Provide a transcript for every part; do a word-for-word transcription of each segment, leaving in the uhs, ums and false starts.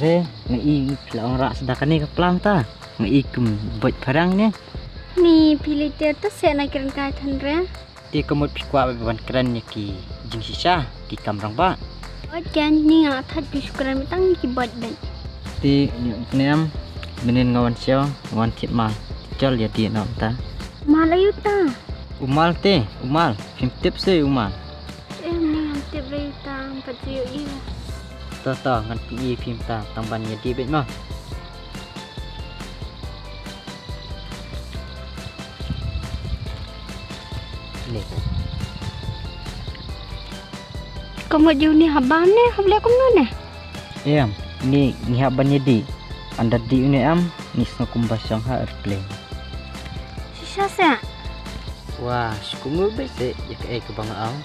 Re, nga i phi la ong rah sda kane ka plang ta. Nga i kum boj pharang ne. Ni phi lei ter ta se na kren kai than re. Te ka mut phi kwah ban kren ïa ki jingshisha ki kam rangbah. Oi ken ni nga that phi shu kren tang ki boj bej. Te ni ong kane em, mynnin nga wan sha, nga wan thied ma. Jol ïa dih noh ta. Ma la yu ta. U mal te, u mal. Phim tip se u mal. Em, ni ngam tip re ta, ngam pat ju ïohi. To to, ngan pyni phi mynta, tang ban ïa dih beit mo. Ni. Ka mut ju ni haba ne, haba leh kumno ne? Em, ni ngi hap ban ïa dih. Ynda dih une em, ngi sngew kumba shong ha airplane. Shisha se. Wah, shu kumno beit se ïa kaei kaba nga ong.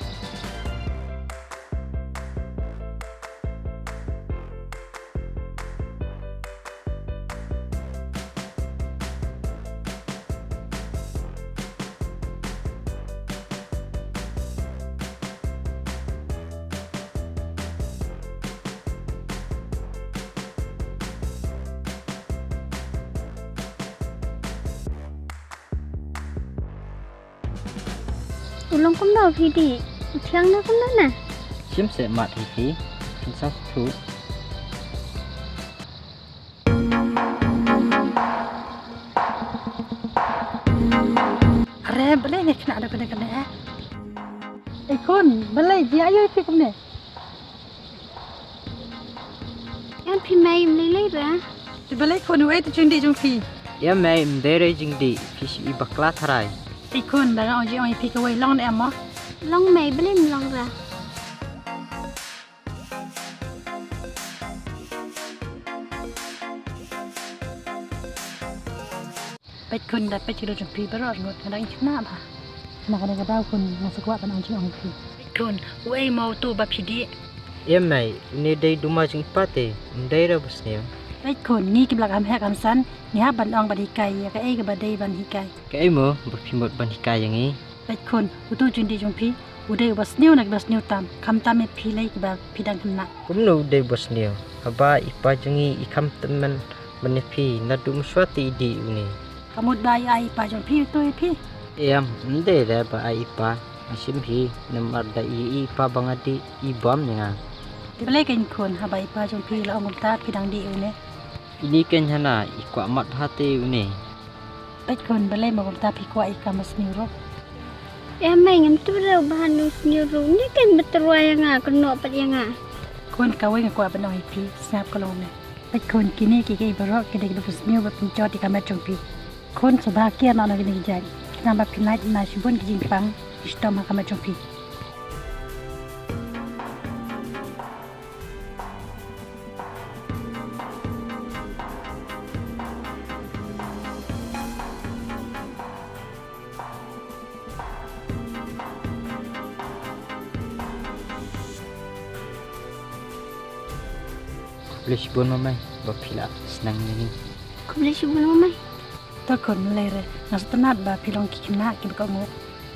U long kumno phi dih? U thiang na kumno na? Shim se mat hi phi. Phin sa thu. Are, balei ne kena ada kena kena eh? Eh khun, balei ji ayo phi kumne? Em phi mei, em lei lei ra. Te balei khun, uei te jingdih jong phi? Em mei, em dei re jingdih, phi shu i bakla tharai. Te khun, da nga ong jingong ïa phi kawei, long ne em mo? Long mei, balei em long ra? Peit khun, da peit ki jong phi baroh arngut, nga dang ïa khynnah bha. Na kane ka daw khun, nga sa kwah ban ong jingong ïa phi. Peit khun, uei mo uto ba phi dih? Em mei, une dei duma jong i pa te, um dei re ba sniew. Peit khun, ngi kiba la kham heh kham san, ngi hap ban ong ban hikai ïa kaei kaba dei ban hikai. Kaei mo ba phi mut ban hikai ïa ngi? Peit khun, uto u jingdih jong phi u dei uba sniew na kiba sniew tam, khamtam ïa phi lei kiba phi dang khynnah. Kumno u dei uba sniew? Haba i pa jong ngi i kham tymmen ban ïa phi, naduh mynshuwa te i dih une. Ka mut ba i ai i pa jong phi uto ïa phi? Em, ym dei re ba ai i pa, nga shim hi, namar da i i pa ba nga dih i bam ïa nga. Te balei kein khun, haba i pa jong phi la ong kumta phi dang dih une? Ini kein hana i kwah mat bha te une. Peit khun, balei mo kumta phi kwah i kam ba sniew ruh? Em mei, ngam tip re ba hano sniew ruh. Ni kein ba tyrwa ïa nga, kynnoh pat ïa nga. Khun, kawei nga kwah ban ong ïa phi, sngap ka long ne. Peit khun, kine kiei kiei baroh ki dei kiba sniew ba pynjot ïa ka met jong phi. Khun, sngewbha kiar noh na kine ki jait. Khnang ba phin lait na shibun ki jingpang ki shitom ha ka met jong phi. Khublei shibun Mamai ba phi la sneng ïa ngi. Khublei shibun Mamai. To khun, lei re, nga sngewtynnat ba phi long ki khynnah kiba kohnguh.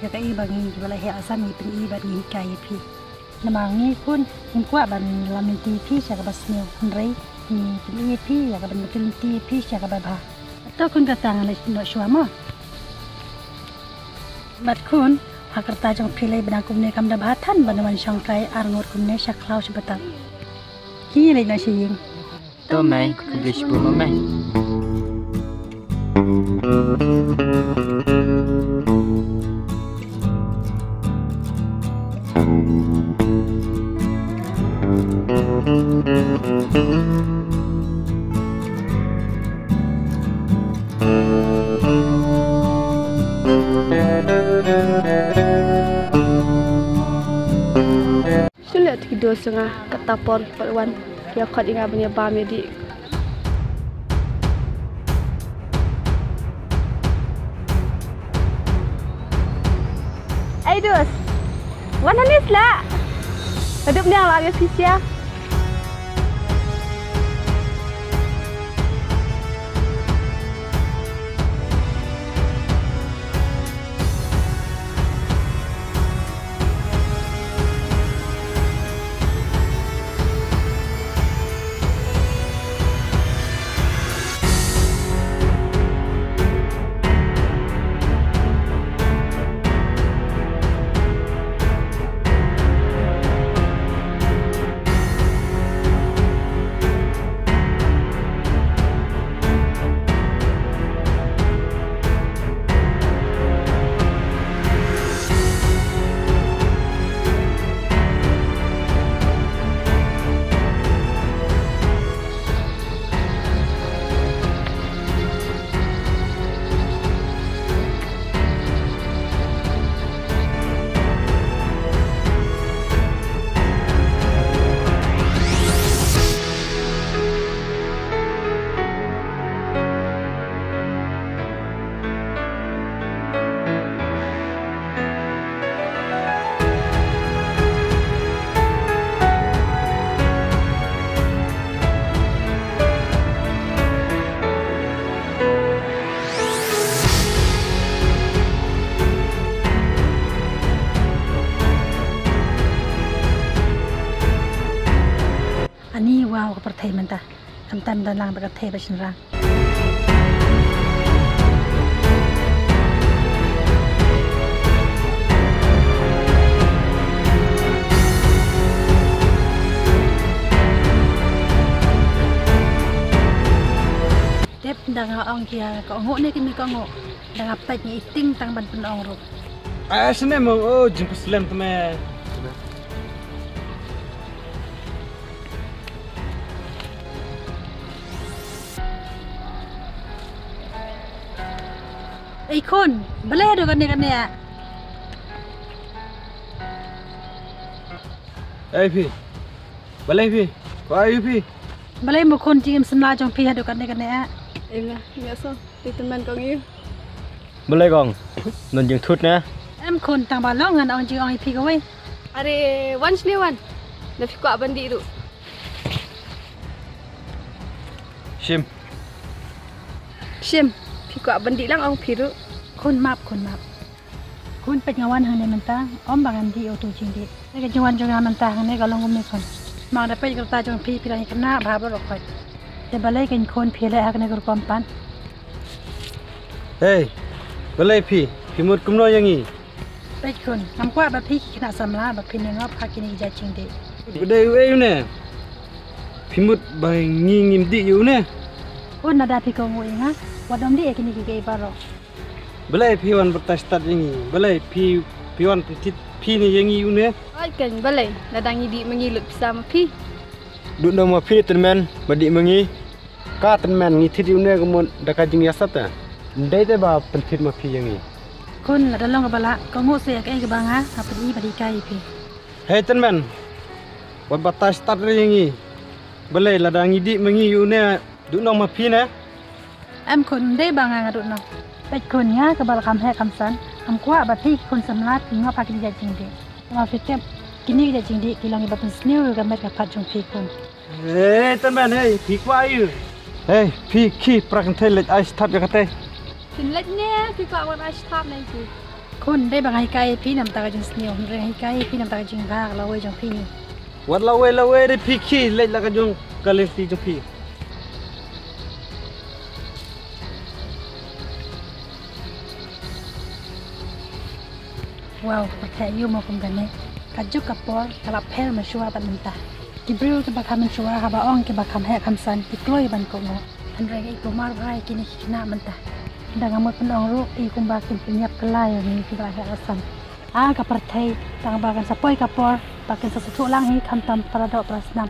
Ïa kaei ba ngi kiba la heh la san ngi pyni bad ngi hikai ïa phi. Namar ngi khun ngim kwah ban lam lynti ïa phi sha kaba sniew, hynrei ngi pyni ïa phi ïa kaban pyni lynti ïa phi sha kaba bha. To khun, kata ngan leit noh shuwa mo. Bad khun, ha ka rta jong phi lei ba dang kumne kam da bha than ban wan shong kai ar ngut kumne sha khlaw sha batam. Ki leit noh sha ïing. To mei, khublei shibun mo mei. Shu leh te ki dost jong nga, kata por ki pat wan, ki ïa khot ïa nga ban ïa bam ïa dih. Ei dost, wan hangne sla. Naduh mynne nga la ap ïa phi sha. Ka pyrthei mynta. Khamtam don lang ba ka thei ba shynrang. Tep da nga ong kia ka ongo ne kini ka ongo. Da nga pek ni iting tang ban pynong ruh. Ai sene mo o jingkuslem teme. Ei khun, balei haduh kane kane ah? Ei phi, balei phi, ko ayu phi? Balei mo khun jingim samla jong phi haduh kane kane ah? Ei nga, nga so, ti teman kong yu. Balei kong, non jingthut ne? Em khun tang ba long ngan ong jingong ïa phi kawei. Are, wan sini wan. Da phi kwah ban dih ruh. Shim. Shim, phi kwah ban dih lang ong phi ruh. Khun map, khun map. Khun peit nga wan hangne mynta, ym ba ngan dih ïa uto u jingdih. Te ka jingwan jong nga mynta hangne ka long kumne khun. Sma da peit ka rta jong phi, phi dang ïa khynnah bha baroh khoit. Te balei kein khun phi leh ha kane ka rukom pat? Hei, balei phi, phi mut kumno ïa ngi? Peit khun, ngam kwah ba phi ki khynnah samla ba phin ïangop ha kine ki jait jingdih. Ba dei uei une? Phi mut ba ngi ngim dih ïa une? Khun lada phi kohnguh ïa nga, wat ym dih ïa kine kiei kiei baroh. Balei phi wan batai stad ïa ngi? Balei phi, phi wan pyntip phi ne ïa ngi ïa une? Oi keiñ balei, lada ngi dih ma ngi lut pisa ma phi. Dut nong ma phi tymmen ba dih ma ngi. Ka tymmen ngi thied ïa une ka mut da ka jingïasap te. Ym dei te ba pynthied ma phi ïa ngi. Khun lada long kaba lah, kohnguh seh ïa kaei kaba nga nga pyni bad hikai ïa phi. Hei tymmen, wat batai stad re ïa ngi. Balei lada ngi dih ma ngi ïa une, dut nong ma phi ne? Em khun, ym dei ba nga nga dut nong. Peit khun, nga kaba la kham heh kham san, ngam kwah ba phi ki khun samla phi ngop ha kine ki jait jingdih. Namar phi tip, kine ki jait jingdih ki long kiba pynsniew ïa ka met ka phad jong phi khun. Hei tymmen, hei phi kwah aïu? Hei phi khie, pra kynthei leit ai sthap ïa kata. Phin leit ne phi kwah wan ai sthap ne phi? Khun, dei ba nga hikai ïa phi namar ka jingsniew, hynrei nga hikai ïa phi namar ka jingbha ka lawei jong phi. Wat lawei lawei re phi khie, leit la ka jong ka lynti jong phi. Wow, ka pyrthei aïu mo kum kane. Ka juk ka por ka la pher mynshuwa bad mynta. Ki briew kiba kham mynshuwa haba ong kiba kham heh kham san ki kloi ban kohnguh. Hynrei ngi kulmar bha ïa kine ki khynnah mynta. Da nga mut pynong ruh i kumba kin pynïap kylla ïa ngi kiba la heh la san. Ah ka pyrthei, tang ba kan sa poi ka por ba kin sa sngewthuh lang hi khamtam para doh para snam.